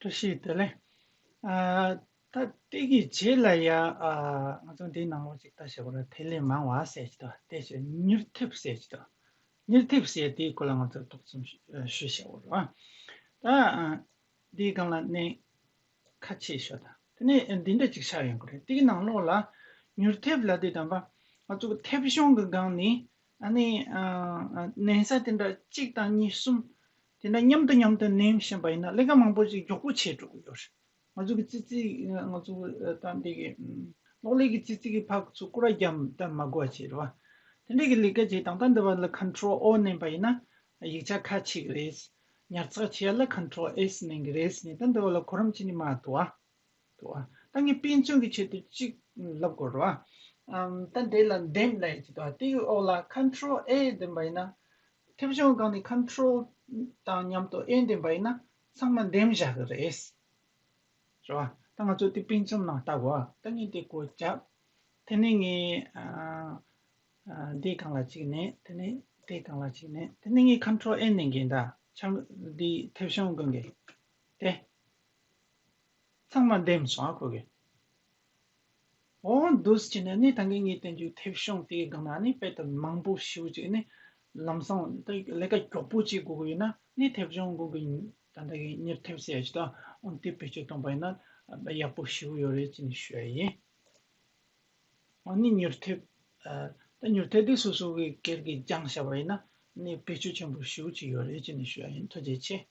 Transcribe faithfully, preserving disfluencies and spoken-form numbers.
བཀྲ་ཤིས་བདེ་ལེགས། ཨ། ད་དེ་གི་རྗེས་ལ་ཡ། ཨ། ང་ཚོ་འདིའི་ནང་ལོགས་ཅིག་ལྟ་བྱེད་པ་ལ་དེ་ལས་མང་བ་ཟེར་གྱི་འདུག་དེ་བྱས་མྱུར་མཐེབ་ཟེར་གྱི་འདུག་མྱུར་མཐེབ་ཟེར་དེའི་སྐོར་ལ་ང་ཚོ་ཏོག་ཙམ་ཞུ་ཞུ་བྱེད་པ་རེད་བ། ད། ཨ། འདིའི་སྒང་ལ་གནས་ཁ་ཕྱེ་ཤོག་དང་། དེ་ནས་འདི་འདྲ་ཅིག་ཆགས་ཡོང་གི་རེད། དེའི་ནང་ལོགས་ལ་མྱུར་མཐེབ་ལབ་དུས་ཙམ་པ། ང་ཚོ་གི་མཐེབ་གཞོང་གི་སྒང་ནས། ཨ་ནི། ཨ། ཨ། མནན་ས་དེ་འདྲ་གཅིག་དང་གཉིས་གསུམ་དེ་འདྲ་མཉམ་དུ་མཉམ་དུ་མནན་བཞིན་པ་ཡིན་ན། ལས་ཀ་མང་པོ་ཅིག་མགྱོགས་པོ་བྱས་འགྲོ་གི་ཡོད་རེད། ང་ཚོ་གི་ཙི་ཙི། ང་ཚོ་ད་འདི་གི། ཨམ། གློག་ཀླད་ཀྱི་ཙི་ཙི་གི་ཕག་ཚོ་སྐོར་ར་རྒྱབ་ད་མ་དགོས་བྱས་རེད་བ། དེ་འདྲ་གི་ལས་ཀ་བྱས་དང་། ད་འདི་བ་ལ་Control O མནན་པ་ཡིན་ན་ཡིག་ཆ་ཁ་ཕྱེ་གི་རེད། ཉར་ཚགས་བྱེད་ཡ་ལ་Control S མནན་གི་རེད་ཟེར་ནས། ད་འདི་བ་ལ་གོ་རིམ་བྱས་ནས་མར་འདུག་ཨ། འདུག་ཨ། ད་ངས་དཔེ་མཚོན་གྱི་ཆེད་དུ་གཅིག་ལབ་དགོས་རེད་བ། ཨམ། ད་འདི་ལ་འདེམས་ལབ་ཡ་ཅིག་འདུག་ཨ། དེ་གི་འོག་ལ་Control A འདེམས་པ་ཡིན་ན། མཐེབ་གཞོང་སྒང་ནས་Control དང་མཉམ་དུ A འདེམས་པ་ཡིན་ན་ཚང་མ་འདེམས་བཞག་གི་རེད། རེད་བ། ད་ང་ཚོ་དེ་དཔེ་མཚོན་ནང་ལྟ་དགོས་ཨ། ད་ངས་དེ་སྒོ་བརྒྱབ། དེ་ནས་ངས། ཨ། ཨ། འདིའི་སྒང་ལ་གཅིག་མནན། དེ་ནས་དེའི་སྒང་ལ་གཅིག་མནན། དེ་ནས་ངས་Control N མནན་གྱིན། ད་ཆ་འདི་མཐེབ་གཞོང་སྒང་གི་དེ་ཚང་མ་འདེམས་སོང་ཨ། ཁོ་གི། འོ་འདུག་སེ་བྱས་ནས་ནི་ད་གིན་ངས་བསྟན་རྒྱུ་མཐེབ་གཞོང་དེའི་སྒང་ན་ནི་དཔེ་ད་མང་པོ་ཞེ་པོ་ཅིག་ནི་ལམ་སང་ད་ལས་ཀ་མགྱོགས་པོ་བྱེད་དགོས་ཀྱི་ཡོད་ན་ནི་མཐེབ་གཞོང་སྒང་གི་ད་ལྟ་གི་མྱུར་མཐེབ་ཟེར་ཡ་ཅིག་དང་། འོ་དེ་བེད་སྤྱོད་གཏོང་པ་ཡིན་ན་ཡག་པོ་ཞེ་པོ་ཡོད་རེད་ཅེས་ནས་ཞུ་ཡ་ཡིན། འོ་ནི་མྱུར་མཐེབ། ཨ། ད་མྱུར་མཐེབ་དེ་སོ་སོ་གི་སྒེར་གྱི་སྦྱངས་བཞག་པ་ཡིན་ན་ནི་བེད་སྤྱོད་ཆེན་པོ་ཞེ་པོ་ཅིག་ཡོད་རེད་ཅེས་ནས་ཞུ་ཡ་ཡིན། ཐུགས་རྗེ་ཆེ།